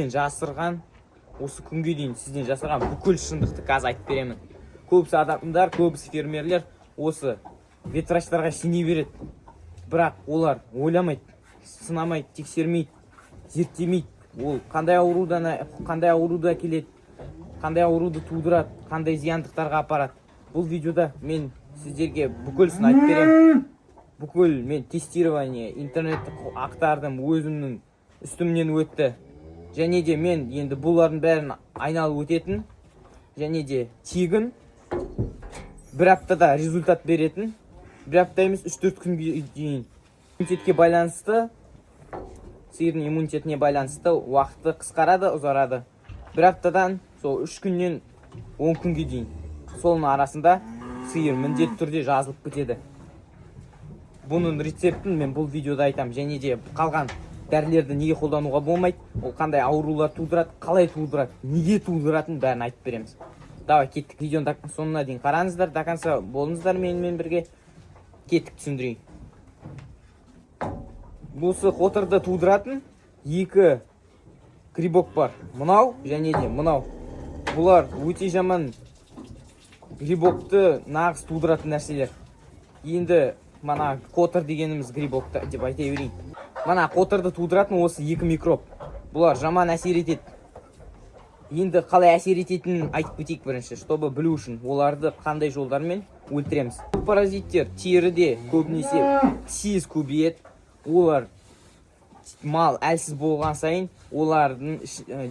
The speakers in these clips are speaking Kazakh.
Жасырған, осы күнге дейін сізден жасырған бүкіл шындықты қазір айтып беремін. Көбісі адамдар, көбісі фермерлер осы ветврачтарға сене береді, бірақ олар ойламайды, сынамайды, тексермейді, зерттемейді, ол қандай аурудан, қандай ауруды әкеледі, қандай ауруды тудырады, қандай зияндықтарға апарады. Бұл видеода мен сіздерге бүкілсін айтып беремін. Бүкіл мен тестирование, интернетті ақтардым, өзімнің үстімнен өтті. Және де мен енді бұлардың бәрін айналып өтетін және де тегін, бір аптада результат беретін, бір апта емес, 3-4 күнге дейін. Иммунитетке байланысты, сиырдың иммунитетіне байланысты уақыты қысқарады, ұзарады. Бір аптадан сол 3 күннен 10 күнге дейін, соның арасында сиыр міндетті түрде жазылып кетеді. Бұның рецептін мен бұл видеода айтамын. Және де қалған дәрілерді неге қолдануға болмайды, ол қандай аурулар тудырады, қалай тудырады, неге тудыратынын, бәрін айтып береміз. Давай, кеттік. Видеоны соңына дейін қараңыздар, до конца болыңыздар менімен бірге. Кеттік, түсіндірейін. Осы қотырды тудыратын екі грибок бар: мынау және де мынау. Бұлар өте жаман грибокты нағыз тудыратын нәрселер. Енді мана қотыр дегеніміз грибокты деп айта берейін. Мына қотырды тудыратын осы екі микроб, бұлар жаман әсер етеді. Енді қалай әсер ететінін айтып кетейік бірінші, чтобы білу үшін, оларды қандай жолдармен өлтіреміз. Бұл паразиттер теріде көбінесе тез көбейеді. Олар мал әлсіз болған сайын, олардың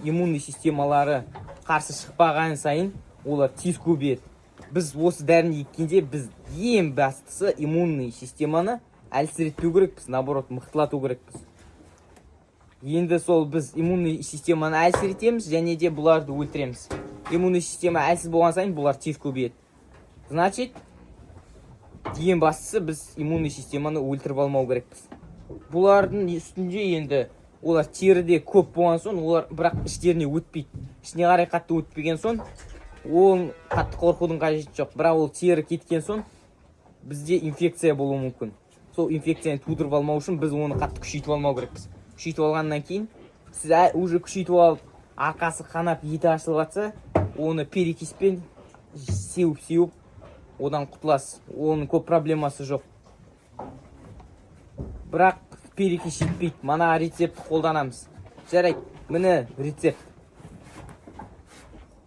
иммунный системалары қарсы шықпаған сайын, олар тез көбейеді. Біз осы дәріні еккенде, біз ең бастысы иммунный системаны әлсіретпеу керекпіз, наоборот, мықтылату керекпіз. Енді сол біз иммунный системаны әлсіретеміз және де бұларды өлтіреміз. Иммунный система әлсіз болған сайын, бұлар тез көбейеді. Значит, ең бастысы, біз иммунный системаны өлтіріп алмау керекпіз. Бұлардың үстінде енді олар теріде көп болған соң, олар бірақ іштеріне өтпейді. Ішіне қарай қатты өтпеген соң, ол қатты қорқудың қажеті жоқ. Бірақ ол тері кеткен соң, бізде инфекция болуы мүмкін. Сол инфекцияны тудырып алмау үшін біз оны қатты күшейтіп алмау керекпіз. Күшейтіп алғаннан кейін, сіз уже күшейтіп алып, арқасы қанап, еті ашылып жатса, оны перекиспен сеуіп сеуіп одан құтыласыз. Оның көп проблемасы жоқ, бірақ перекись жетпейді. Мына рецептті қолданамыз. Жарайды, міне рецепт.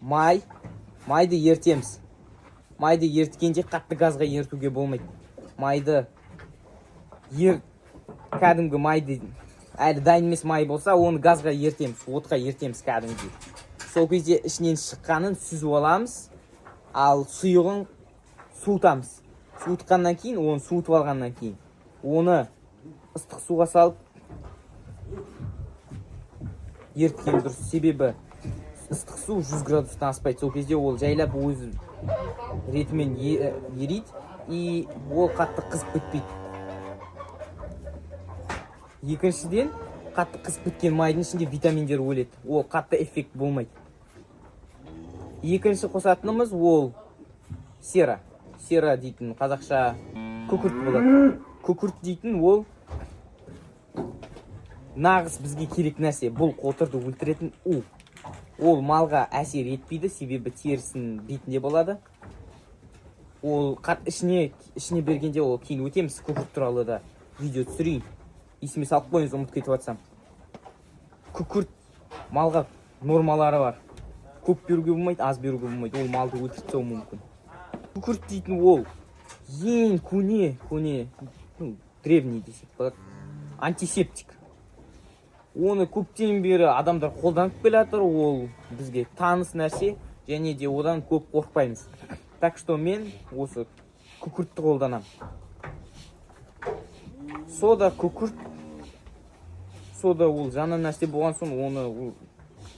Май, майды ертеміз. Майды еріткенде қатты газға ерітуге болмайды. Майды кәдімгі майды, әлі дайын емес май болса, оны газға ертеміз, отқа ертеміз кәдімгідей. Сол кезде ішінен шыққанын сүзіп аламыз, ал сұйығын суытамыз. Суытқаннан кейін, оны суытып алғаннан кейін, оны ыстық суға салып еріткен дұрыс, себебі ыстық су 100 градустан аспайды. Сол кезде ол жайлап өз ретімен ериді и ол қатты қызып кетпейді. Екіншіден, қатты қызып кеткен майдың ішінде витаминдер өледі, ол қатты эффект болмайды. Екінші қосатынымыз ол сера. Сера дейтін қазақша күкірт болады. Күкірт дейтін ол нағыз бізге керек нәрсе. Бұл қотырды өлтіретін у. Ол малға әсер етпейді, себебі терісінің бетінде болады. Ол ішіне бергенде, ол кейін өтеміз, күкірт туралы да видео түсірейін, есіме салып қойыңыз, ұмытып кетіп жатсам. Күкірт малға нормалары бар: көп беруге болмайды, аз беруге болмайды, ол малды өлтіріп тастауы мүмкін. Күкірт дейтін ол ең көне, ну, древний десек болады, антисептик. Оны көптен бері адамдар қолданып келе жатыр, ол бізге таныс нәрсе және де одан көп қорықпаймыз. Так что мен осы күкіртті қолданамын. Сода, күкірт, сода ол жаңа нәрсе болған соң, оны ол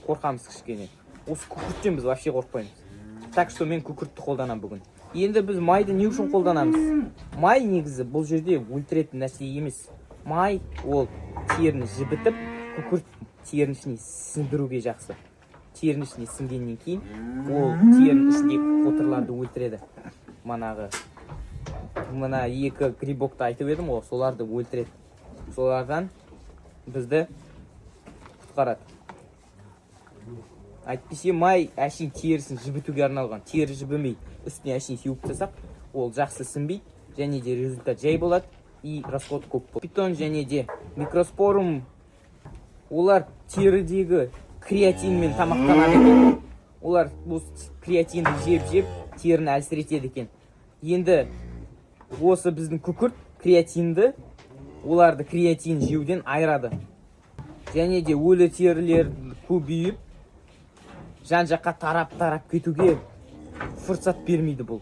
қорқамыз кішкене. Осы күкірттен біз вообще қорықпаймыз. Так что мен күкіртті қолданамын бүгін. Енді біз майды не үшін қолданамыз? Май негізі бұл жерде өлтіретін нәрсе емес. Май ол теріні жібітіп, күкірт терінің ішіне сіңдіруге жақсы. Терінің ішіне сіңгеннен кейін, ол терінің ішіндегі қотырларды өлтіреді. Манағы мына екі грибокты айтып едім ғой, соларды өлтіреді, солардан бізді құтқарады. Әйтпесе май әшейін терісін жібітуге арналған. Тері жібімей, үстіне әшейін сеуіп тастасақ, ол жақсы сіңбейді және де результат жай болады и расход көп болады. Питон және де микроспорум, олар терідегі креатинмен тамақтанады екен. Олар осы креатинді жеп жеп теріні әлсіретеді екен. Енді осы біздің күкірт креатинді, оларды креатин жеуден айырады және де өлі терілер көбейіп, жан жаққа тарап тарап кетуге фұрсат бермейді. Бұл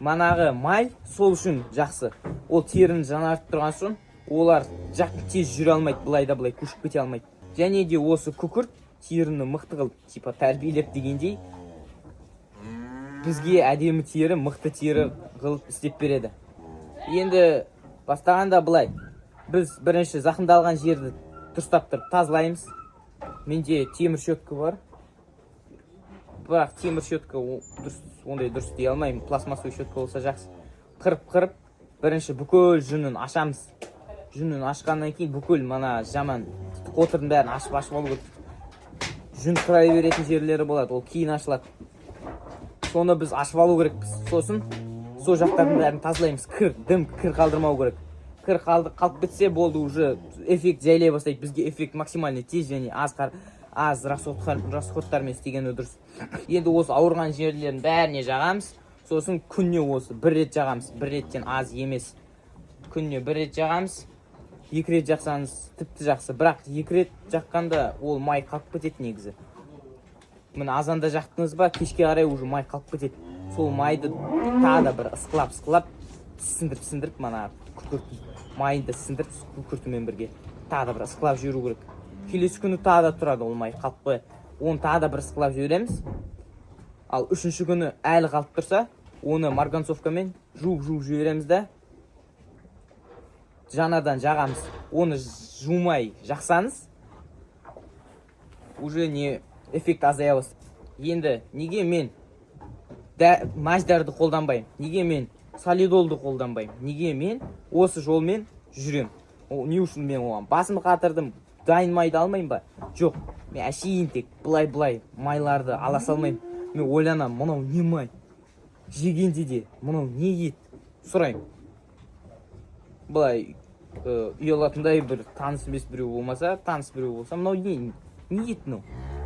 манағы май сол үшін жақсы. Ол теріні жанартып тұрған соң, олар жақын тез жүре алмайды, былай да былай көшіп кете алмайды. Және де осы күкірт теріні мықты қылып, типа тәрбиелеп дегендей, бізге әдемі тері, мықты тері қылып істеп береді. Енді бастағанда былай: біз бірінші зақымдалған жерді дұрыстап тұрып тазалаймыз. Менде темір щетка бар, бірақ темір щетка дұрыс, ондай дұрыс дей алмаймын. Пластмассовый щетка болса жақсы. Қырып қырып бірінші бүкіл жүнін ашамыз. Жүнін ашқаннан кейін бүкіл мына жаман қотырдың бәрін ашып ашып алу керек. Жүн қырай беретін жерлері болады, ол кейін ашылады. Соны біз ашып алу керекпіз. Сосын сол жақтардың бәрін тазалаймыз. Кір, дым кір қалдырмау керек. Кір қалды, қалып кетсе болды, уже эффект жайлай бастайды. Бізге эффект максимально тез және аз аз расходтармен істегені дұрыс. Енді осы ауырған жерлердің бәріне жағамыз. Сосын күніне осы бір рет жағамыз, бір реттен аз емес. Күніне бір рет жағамыз. Екі рет жақсаңыз, тіпті жақсы, бірақ екі рет жаққанда ол май қалып кетеді негізі. Міне, азанда жақтыңыз ба, кешке қарай уже май қалып кетеді. Сол майды тағы да бір ысқылап ысқылап, сіңдіріп сіңдіріп, мана күкірт майын да сіңдіріп, күкіртімен бірге тағы да бір ысқылап жіберу керек. Келесі күні тағы да тұрады ол май, қалып қояды. Оны тағы да бір ысқылап жібереміз. Ал үшінші күні әлі қалып тұрса, оны марганцовкамен жуып жуып жібереміз да, жаңадан жағамыз. Оны жумай жақсаңыз, уже не эффект азая бастайды. Енді неге мен мазьдарды қолданбаймын, неге мен солидолды қолданбаймын, неге мен осы жолмен жүремін? Ол не үшін мен оған басымды қатырдым? Дайын майды алмаймын ба? Жоқ, мен әшейін тек былай былай майларды ала салмаймын. Мен ойланамын: мынау не май? Жегенде де мынау не ет, сұраймын. Былай ұялатындай бір таныс емес біреу болмаса, таныс біреу болса: «Мынау не ет? Мынау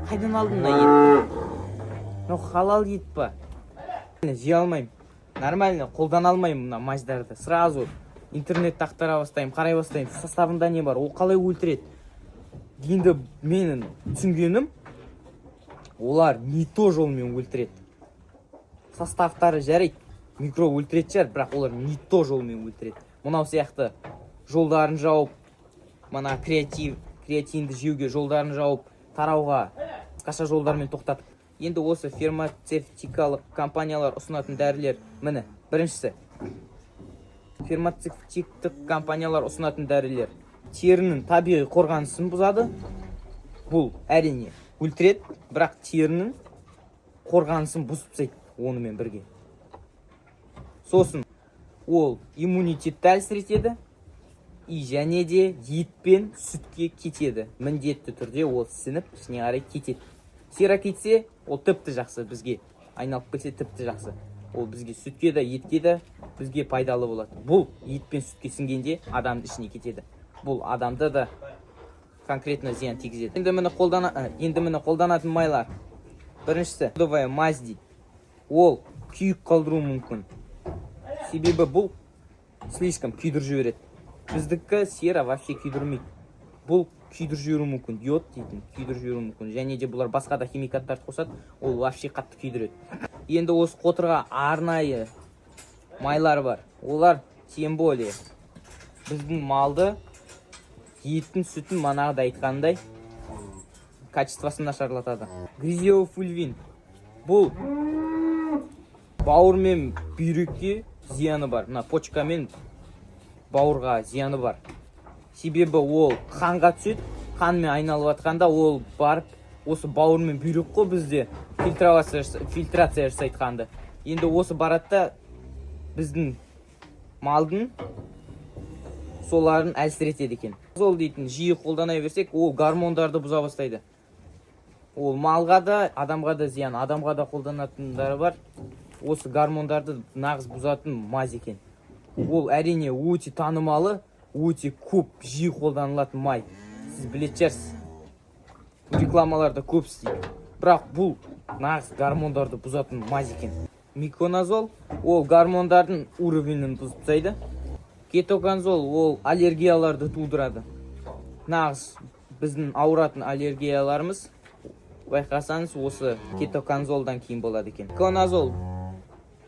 қайдан алдың мына етті? Мынау халал ет па?» Жей алмаймын, нормально қолдана алмаймын мына мазьдарды. Сразу интернетті ақтара бастаймын, қарай бастаймын, составында не бар, ол қалай өлтіреді. Енді менің түсінгенім, олар не то жолмен өлтіреді. Составтары жарайды, микроб өлтіретін шығар, бірақ олар не то жолмен өлтіреді. Мынау сияқты жолдарын жауып, мына креатинді жеуге жолдарын жауып, тарауға басқаша жолдармен тоқтатып. Енді осы фармацевтикалық компаниялар ұсынатын дәрілер. Міне, біріншісі: фармацевтиктік компаниялар ұсынатын дәрілер терінің табиғи қорғанысын бұзады. Бұл, әрине, өлтіреді, бірақ терінің қорғанысын бұзып тастайды онымен бірге. Сосын ол иммунитетті әлсіретеді и және де ет пен сүтке кетеді. Міндетті түрде ол сініп, ішіне қарай кетеді. Сера кетсе, ол тіпті жақсы бізге. Айналып келсе, тіпті жақсы. Ол бізге сүтке де, етке де бізге пайдалы болады. Бұл ет пен сүтке сіңгенде адамның ішіне кетеді. Бұл адамды да конкретно зиян тигізеді. Енді міне, қолданатын майлар. Біріншісі йодовая мазь дейді. Ол күйік қалдыруы мүмкін, себебі бұл слишком күйдіріп жібереді. Біздікі сера вообще күйдірмейді, бұл күйдіріп жіберуі мүмкін. Йод дейтін күйдіріп жіберуі мүмкін. Және де бұлар басқа да химикаттарды қосады, ол вообще қатты күйдіреді. Енді осы қотырға арнайы майлар бар. Олар тем более біздің малды, еттің, сүтін, манағыдай айтқандай, качествосын нашарлатады. Гризеофульвин, бұл бауыр мен бүйрекке зияны бар, мына почка мен бауырға зияны бар, себебі ол қанға түседі. Қанмен айналып жатқанда ол барып осы бауыр мен бүйрек қой бізде фильтрация жасайды қанды. Енді осы барады да, біздің малдың соларын әлсіретеді екен. Сол дейтін жиі қолдана берсек, ол гормондарды бұза бастайды. Ол малға да, адамға да зиян. Адамға да қолданатындары бар. Осы гормондарды нағыз бұзатын мазь екен. Ол, әрине, өте танымалы, өте көп, жиі қолданылатын май. Сіз білетін шығарсыз, рекламаларда көп істейді. Бірақ бұл нағыз гормондарды бұзатын мазь екен. Миконазол, ол гормондардың уровенін бұзып тастайды. Кетоконазол, ол аллергияларды тудырады. Нағыз біздің ауыратын аллергияларымыз, байқасаңыз, осы кетоконазолдан кейін болады екен. Коназол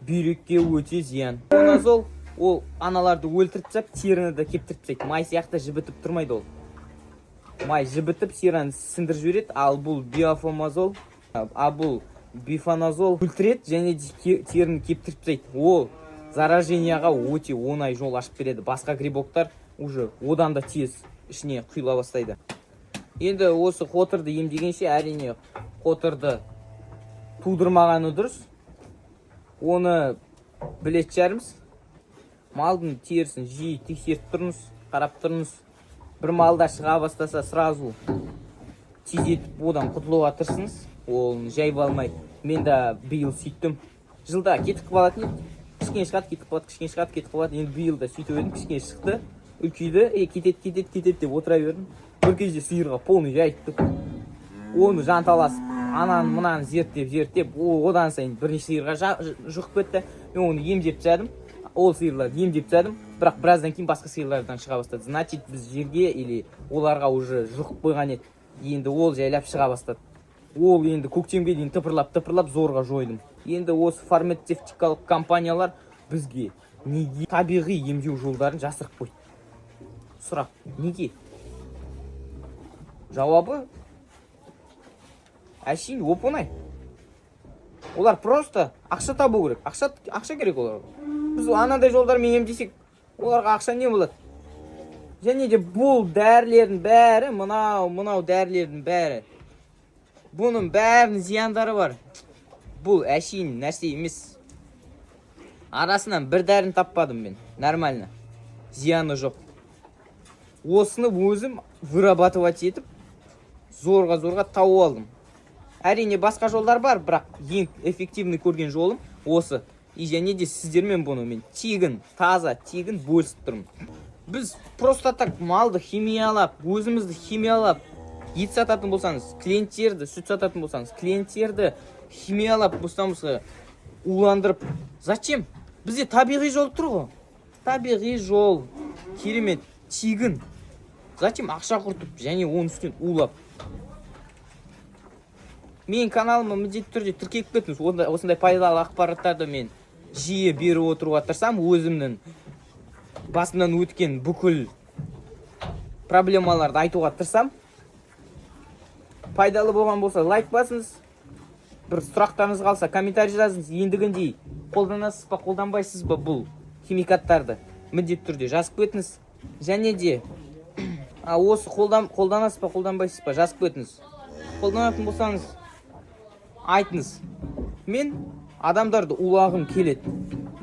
бүйрекке өте зиян. Коназол, ол аналарды өлтіріп тастап, теріні де кептіріп тастайды. Май сияқты жібітіп тұрмайды ол. Май жібітіп, сераны сіңдіріп жібереді. Ал бұл биофомазол, а бұл бифоназол өлтіреді және де теріні кептіріп тастайды. Ол зараженияға өте оңай жол ашып береді. Басқа грибоктар уже одан да тез ішіне құйыла бастайды. Енді осы қотырды емдегенше, әрине, қотырды тудырмағаны дұрыс. Оны білетін шығармыз. Малдың терісін жиі тексеріп тұрыңыз, қарап тұрыңыз. Бір малда шыға бастаса, сразу тездетіп одан құтылуға тырысыңыз. Ол жай алмай. Мен де биыл сөйттім. Жылда кетіп қалатын еді, кішкене шығады, кетіп қалады, кішкене шығады, кетіп қалады. Енді биыл да сөйтіп едім. Кішкене шықты, үлкейді, е, кетеді, кетеді, кетеді деп отыра бердім. Бір кезде сиырға полный жайып тұр. Оны жанталасып, ананы мынаны зерттеп, зерттеп, одан сайын бірнеше сиырға жұғып кетті. Мен оны емдеп тастадым. Ол сиырларды емдеп тастадым, бірақ біраздан кейін басқа сиырлардан шыға бастады. Значит, біз жерге или оларға уже жұғып қойған еді. Енді ол жайлап шыға бастады. Ол енді көктемге дейін тыпырлап, тыпырлап, зорға жойдым. Енді осы фармацевтикалық компаниялар бізге неге табиғи емдеу жолдарын жасырып қойды? Сұрақ: неге? Жауабы әшейін оп оңай: олар просто ақша табу керек. Ақша керек оларға. Біз анандай жолдармен емдесек, оларға ақша не болады? Және де бұл дәрілердің бәрі, мынау дәрілердің бәрі, бұның бәрінің зияндары бар. Бұл әшейін нәрсе емес. Арасынан бір дәріні таппадым мен нормально, зияны жоқ. Осыны өзім вырабатывать етіп, зорға, зорға тауып алдым. Әрине, басқа жолдар бар, бірақ ең эффективный көрген жолым осы. И және де сіздермен бұны мен тегін, таза тегін бөлісіп тұрмын. Біз просто так малды химиялап, өзімізді химиялап, ет сататын болсаңыз, клиенттерді, сүт сататын болсаңыз, клиенттерді химиялап, бостан босқа уландырып, зачем? Бізде табиғи жол тұр ғой. Табиғи жол керемет, тегін. Зачем ақша құртып және оның үстінен улап? Менің каналыма міндетті түрде тіркеліп кетіңіз. Осындай пайдалы ақпараттарды мен жиі беріп отыруға тырысамын. Өзімнің басымнан өткен бүкіл проблемаларды айтуға тырысамын. Пайдалы болған болса, лайк басыңыз. Бір сұрақтарыңыз қалса, комментарий жазыңыз. Ендігіндей қолданасыз ба, қолданбайсыз ба бұл химикаттарды, міндетті түрде жазып кетіңіз. Және де осы қолданасыз ба, қолданбайсыз ба, жазып кетіңіз. Қолданатын болсаңыз, айтыңыз. Мен адамдарды улағым келеді,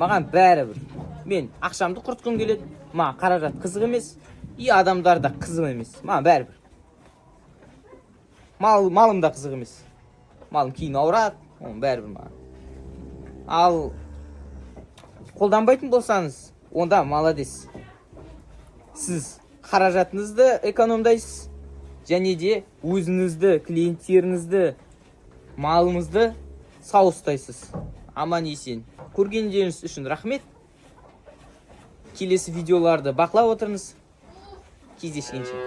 маған бәрібір. Мен ақшамды құртқым келеді. Маған қаражат қызық емес, и адамдар да қызық емес. Маған бәрібір. Малым да қызық емес. Малым кейін ауырады, оның бәрібір маған. Ал қолданбайтын болсаңыз, онда молодец. Сіз қаражатыңызды экономдайсыз және де өзіңізді, клиенттеріңізді, малыңызды сау ұстайсыз, аман есен. Көргендеріңіз үшін рахмет. Келесі видеоларды бақылап отырыңыз. Кездескенше!